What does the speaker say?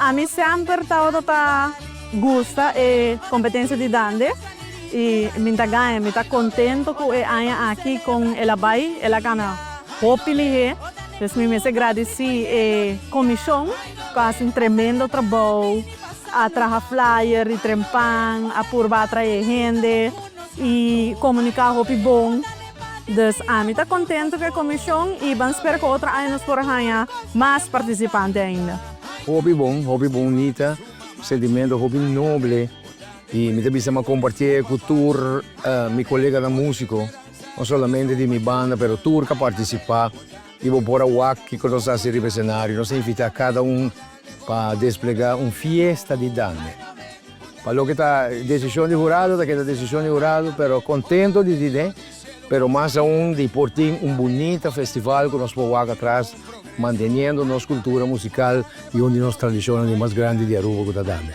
Ami semper tabata ta gusta e competencia di Dande y mi ta gaña, mi ta contento cu e aña aki con el a bay, el a gana hopi lihe. Dus mi mester gradici e comision cu a haci un tremendo trabou, a traha flyer di trempan, a purba atrae hende y comunica hopi bon. Dus ami ta contento cu e comision y ban spera cu otro aña nos por haña mas participante ainda. Hopi bon, hopi bunita, sentimento hopi noble y mi ta bisa mi a compartié cu tur mi coleganan musico, no solamente di mi banda pero tur cu a participa y bo por a wak kico nos a haci riba escenario. Nos a invita cada un pa desplega un fiesta di Dande. Pa loke ta decision di hurado ta keda decision di hurado pero contento di tine pero mas aun di por tin un bunita festival cu nos por wak atras manteniendo nos cultura musical y un di nos tradicionnan di mas grandi di Aruba cu ta Dande.